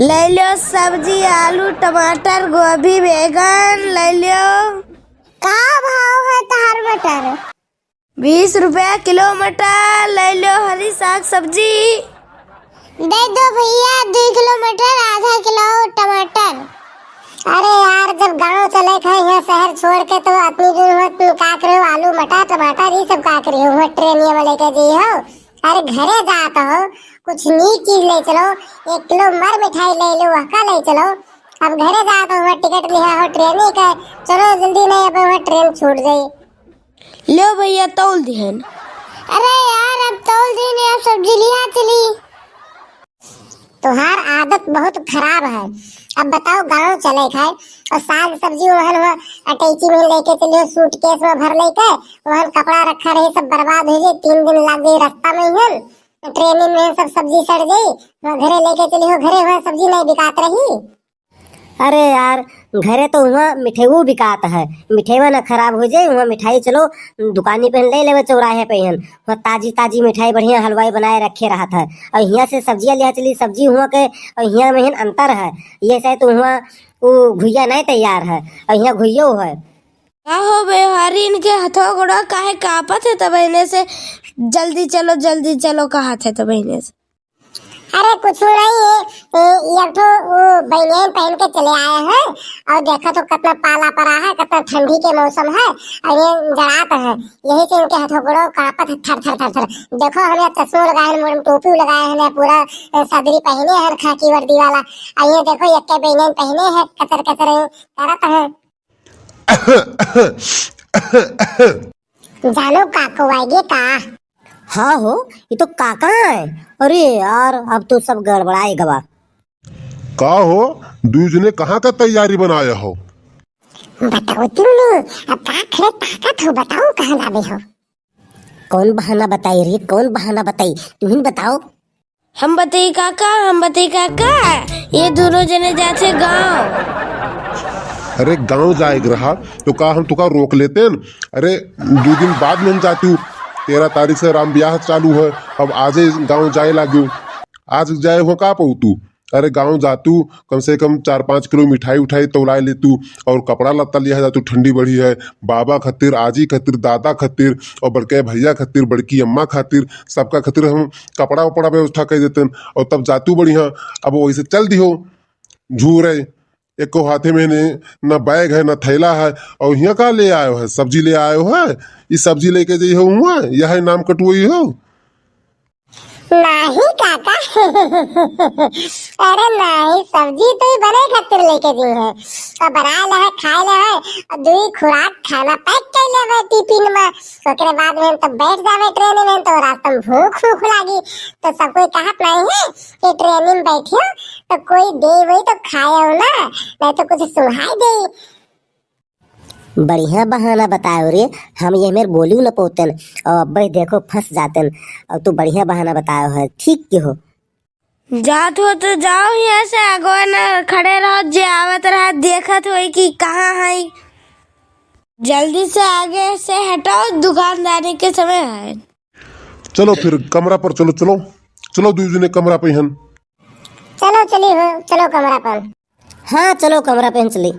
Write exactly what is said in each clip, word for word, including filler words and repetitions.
ले लो सब्जी, आलू, टमाटर, गोभी, बैगन ले लो। का भाव है तहार मटर? बीस रुपया किलो मटर ले लो, हरी साग सब्जी। दे दो भैया, दो किलो मटर, आधा किलो टमाटर। अरे यार, जब गाँव चले के है, यहाँ शहर छोड़ के, तो अपनी जो है, तुम का करे हो, आलू, मटर, टमाटर, ये सब का करे हो, वहाँ ट्रेनिया में लेके जाई हो। अरे घरे जात हो, कुछ नीक चीज ले चलो, एक किलो मर मिठाई ले लो, वहका ले चलो। अब घरे जात हो, वहाँ टिकट लिहा हो ट्रेनी का, चलो जल्दी नहीं, अब वहाँ ट्रेन छूट जाई। लो भैया, तौल दिहन। अरे यार, अब तौल दिन, अब सब्जी लिहा चली। तोहार आदत बहुत खराब है। अब बताओ, गाँव चले खाए और साग सब्जी वहन हुआ अटैची में लेके चलियो, सूटकेस में भर लेके, वहन कपड़ा रखा रही, सब बर्बाद हो जाए, तीन दिन लग गई रास्ता में ही। ट्रेन में सब सब्जी सड़ गई, वहाँ घरे लेके चली हो, घरे हुआ सब्जी नहीं बिकात रही। अरे यार, घरे तो हुआ मिठेऊ बिकात है, मिठेवा ना खराब हो जाए, हुआ मिठाई चलो दुकानी पे ले लेवे चौराहे पे हन, हुआ ताजी ताजी मिठाई बढ़िया हलवाई बनाए रखे रहत है। और हियाँ से सब्जियाँ लिया चली, सब्जी हुआ के और हियाँ में हन अंतर है। ये से तो हुआ वो घुइया नहीं तैयार है और हियाँ घुइयो है। का हो बेहारी, इनके हथवा गोड़वा काहे कांपत है तब इन्हें से? जल्दी चलो, जल्दी चलो कहत है तब इन्हें से। अरे कुछ नहीं है, ए, ये एक ठो वो बनियान पहन के चले आए हैं और देखा तो कितना पाला पड़ा है, कितना ठंडी के मौसम है और ये जड़ात है, यही से इनके हथवा गोड़वा कांपत है थर थर थर थर। देखो हमने चश्मा लगाए हैं, मुंह में टोपी लगाए हैं, पूरा, ए, सदरी पहने हैं खाकी वर्दी वाला, और ये देखो एक के बनियान पहने हैं, कचर कचर करत हैं। जानो काको आइगे का? हाँ हो, ये तो काका है। अरे यार, अब तो सब गड़बड़ाए गवा। का हो, दुई जने कहाँ का तैयारी बनाया हो? बताओ तुमने, अब का खड़े ताकत हो, बताओ कहाँ जाबे हो? कौन बहाना बताई रे, कौन बहाना बताई, तुम ही बताओ। हम बताई काका, हम बताई काका, ये दोनों जने जाते गाँव। अरे गाँव जाए के रहा तो का हम तुका रोक लेते न? अरे दो दिन बाद में हम जाती हूँ, तेरह तारीख से राम ब्याह चालू है, अब आज ही गाँव जाए लागी, आज जाए हो का पाऊ तू? अरे गाँव जातू, कम से कम चार पाँच किलो मिठाई उठाई तौलाए लेतू और कपड़ा लत्ता लिया जातू, ठंडी बढ़ी है। बाबा खातिर, आजी खातिर, दादा खातिर और बड़के भैया खातिर, बड़की अम्मा खातिर, सबका खातिर हम कपड़ा उपड़ा व्यवस्था कर देते हैं। और तब जातू बढ़िया, अब वैसे चल दिहो झूरे, एको हाथे में ने न बैग है न थैला है, और हियाँ का ले आयो है? सब्जी ले आयो है? ई सब्जी लेके जइहो हुआ, यह नाम कटुई हो। नाही काका। अरे नाही, सब्जी तो ही बने खातिर लेके दी है। तो बनाए ले है, खाए ले है, और दुई खुराक खाना पैक कर ले है टिफिन में। ओकरे बाद में तो बैठ जावे ट्रेन में, तो रास्ता में भूख भूख लागी। तो सब कोई कहत नहीं है कि ट्रेन में बैठियो तो कोई दे वही तो खाए हो ना, नहीं तो कुछ सुहाई दे। बढ़िया बहाना बतायो रे, हम ये मेर बोलियो न पोतन, और अब्बे देखो फंस जातन, और तू बढ़िया बहाना बतायो है, ठीक के हो। जात हो तो जाओ यहाँ से, आगो न खड़े रहो, जे आवत रहा देखत होई कि कहाँ है। जल्दी से आगे से हटाओ, दुकानदारी के समय है। चलो फिर कमरा पर चलो, चलो, चलो दुई जने कमरा पे हन। चलो चली हो, चलो कमरा पर। हाँ, चलो कमरा पे हम चली।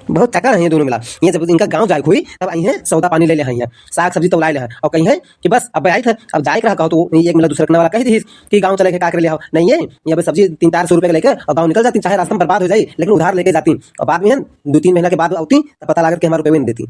बहुत तकड़ है ये दोनों मिला। ये जब इनका गाँव जाए के होई, तब आई हैं, सौदा पानी ले ले हैं, साग सब्जी तौलाए ले हैं, और कहीं है कि बस अब आई थे, अब जाए के रहा कहो तो ये एक मिला दूसरा वाला कह दी कि गाँव चले के का करे ले हो। नहीं है, ये अब सब्जी तीन चार सौ रुपये के लेके और गाँव निकल जाती, चाहे रास्ता में बर्बाद हो जाए, लेकिन उधार लेके जाती, और बाद में है, दो तीन महीना के बाद आती, तब पता लागत कि हमारे रुपये भी नहीं देती।